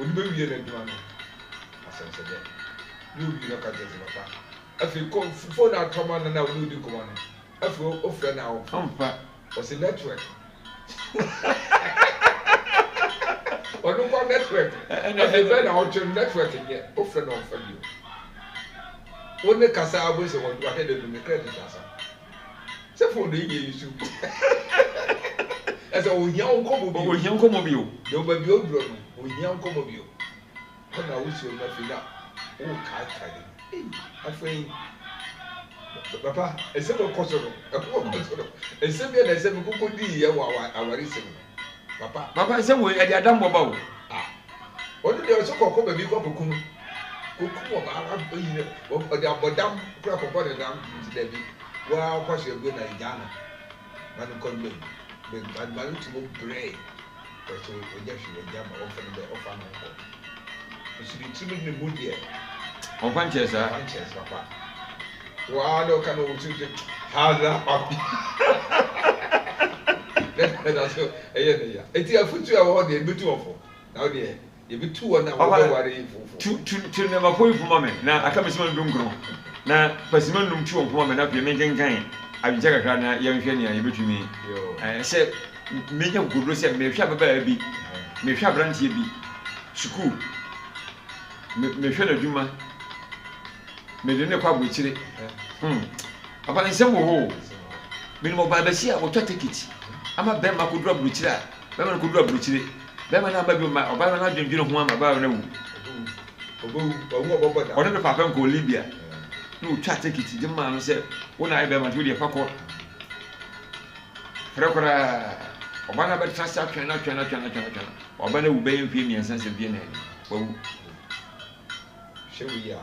ɔde bɛwie n'adwuma no asɛnsɛdɛ. Ne owie no ɔka kyerɛ sɛ papa afei kɔ phone atɔ ma no na ɔne ɔdi nkɔmɔ no afei ɔfrɛ no a ɔmfa. Ɔse network. Ɔno kɔ network. Afei bɛn na ɔtwe no network nyɛ. Wofrɛ no ɔmfa bio. Wo ne kasa a wobɛhu sɛ wahwɛ dɛ no ne credit asa. Sɛ phone no yɛ yi so. Ɛsɛ ohia wo nkɔmmɔ bio. Ohia nkɔmmɔ bio. Deɛ baabi a oduro no ohia nkɔmmɔ bio. Hɔ na wosuro no afei na wokaakae. Ei afei. Papa, nsɛm a ɛkɔ so no, ɛkɔ ɛkɔ so no, nsɛm bi a na ɛsɛ mekoko dii yɛ wɔ awaresɛm no. Papa. Papa, nsɛm wei ɛde adammɔ ba o. Ah, ɔno deɛ ɔsɛ kɔkɔ baabi kɔ kɔku no, kɔkum ɔbaa no, ayi no, ɔde abɔdam kora kɔbɔ ne nam, nti dabi, waa kɔ so aguo na agyaa no, ma no nkɔ no baabi, ma no tumi brɛe. Ɔsɛ ɔgya hwee ɔgya ma ɔmfa ne bɛ ɔfa ne ho kɔ. Nso ne tirim ne mu deɛ. Ɔmfa nkyɛɛ saa. Ɔmfa nkyɛɛ saa papa. Waa na ɔka no wɔ tirim sɛ haza papa. Ɛda so ɛyɛ ne ya. Eti afutu a ɛwɔ hɔ deɛ ebetu wɔn fo. Na wo deɛ Yɛbɛtu wɔn a wɔbɛware yi fo fo. Tu, tu, tu nnɛmafo yi fo ma me, na aka me sima dunkron. Na fa sima nnum tu wɔn fo ma me, na afei menkenkan adwenkyerɛ kakra na yɛnhwɛ nea yɛbɛtumi. Sɛ menya kokoduro sɛ mehwɛ ababaa bi, mehwɛ aberanteɛ bi, sukuu, me, mehwɛ n'adwuma, mede no rekɔ aburokyire. Hmm. Papa, nsɛm wɔ hɔ o. Menim ɔbaa bɛsi a wɔtwa tekiti ama bɛrima akɔduru aburokyire a, bɛrima no kɔduru aburokyire. Bɛrima no aba bio ma ɔbaa no adwendwene ho ama ɔbaa no awu. Ɔne ne paapa nkɔɔ Libya na ɔtwa tekiti de maa no sɛ wo na ayɛ bɛrima nti wodeɛ fa kɔ. Frɛ koraa ɔbaa no abɛtena ase atwɛn no atwɛn no atwɛn no atwɛn no atwɛn no ɔbaa no awu bɛyɛ mfeɛ mmiɛnsa sɛ mfeɛ nan ni wawu. Hwɛ wo yie a.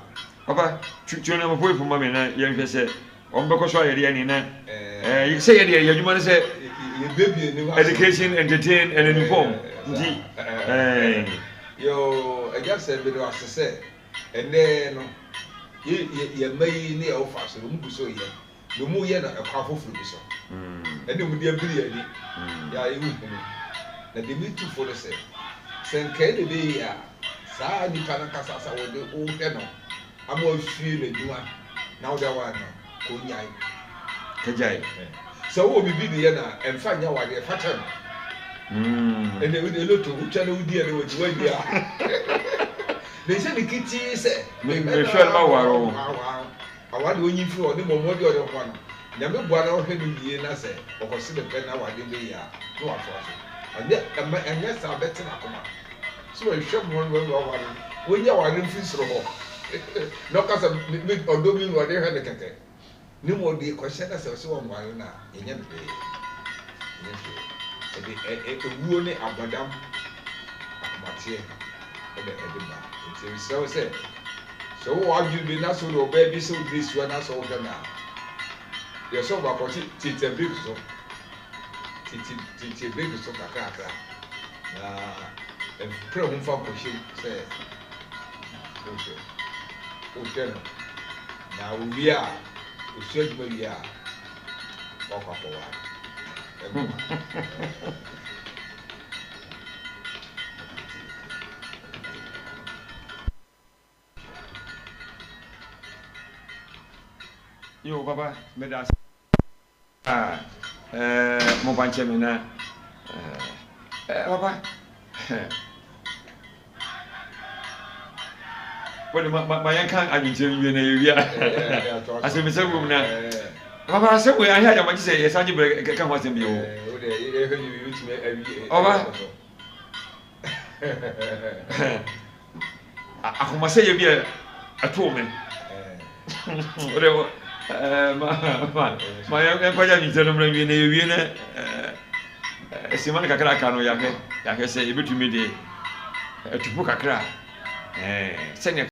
Papa, tu nneɛma fo ma me na yɛnhwɛ sɛ Wɔn bɛkɔ so ayɛ deɛ ne na ɛɛ sɛ yɛ deɛ yɛ adwuma no sɛ education entertain and inform nti ɛɛ. Yoo ɛgya sɛ mede wase sɛ ɛnɛ no yɛ yɛ yɛ mma yi ne yɛ wofa so no wɔn gu so yɛ na wɔn yɛ no ɛkwan foforɔ bi so ɛne wɔn de abiri yɛn ani yɛ a yɛn hunu na deɛ mi tu fo no sɛ sɛ nkae na ɛbɛyɛ a saa nipa no ankasa sɛ wɔde wohwɛ no ama wahwie n'adwuma na wode aware no ka onyae. Ka gyae. Sɛ wowɔ biribi de yɛ no a, ɛmfa nyɛ awadeɛ, fa kyɛ no. Ɛnna wode loto wotwa na wodi ɛne wɔgye woanni a. Na ɛhyɛ ne ketee sɛ mehwɛ no maware wo. Aware deɛ ɔnyi mfiri hɔ ne mmom ɔde ɔde ɔboa no. Nyame boa na ɔhwɛ no wie na sɛ ɔkɔse ne pɛ na awadeɛ bɛyie a na watoa so. Ɛnyɛ ɛmma ɛnyɛ saa bɛte n'akoma. Sɛ wɔhwɛ mo no wɔn aware no wɔnyi aware no mfiri soro hɔ na ɔka sɛ me me ɔdɔ mi na ɔde hwɛ no kɛkɛ ne mu ɔde kɔhyɛ na sɛ ɔsɛ wɔn ware no a yɛnyɛ no hwee yɛnyɛ hwee ɛde ɛ ɛ ewuo ne abɔdam akomateɛ ɛna ɛde ba nti mesrɛ wo sɛ sɛ wowɔ adwene bi na sɛ wode ɔbaa bi sɛ wode no siwa na sɛ wohwɛ no a yɛ sɛ ɔbaako ɔte tietia break so Tete tete bere so kakrakra, na mpere ho mfa nkɔhyɛ mu sɛ wohwɛ wohwɛ no, na owie a, osua adwuma wie a, wakɔ akɔware. Ɛmmoa. Yo papa meda ase paa eh, momfa nkyɛ me na eh, papa wode ma ma ma yɛnka adwenkyerɛ no wie na yɛwie a asɛmmisa wom na papa asɛm wei ahwɛ agyama gye sɛ yɛsan gye berɛ ka ho asɛm bio ɔba Ahomasɛyɛ bi a ɛtoo me. Wode ma ma ma yɛnkɔgye adwenkyerɛ no mmra nwie na yɛwie na sima no kakra aka no yɛahwɛ yɛahwɛ sɛ yɛbɛtumi de atupo kakra sɛnea.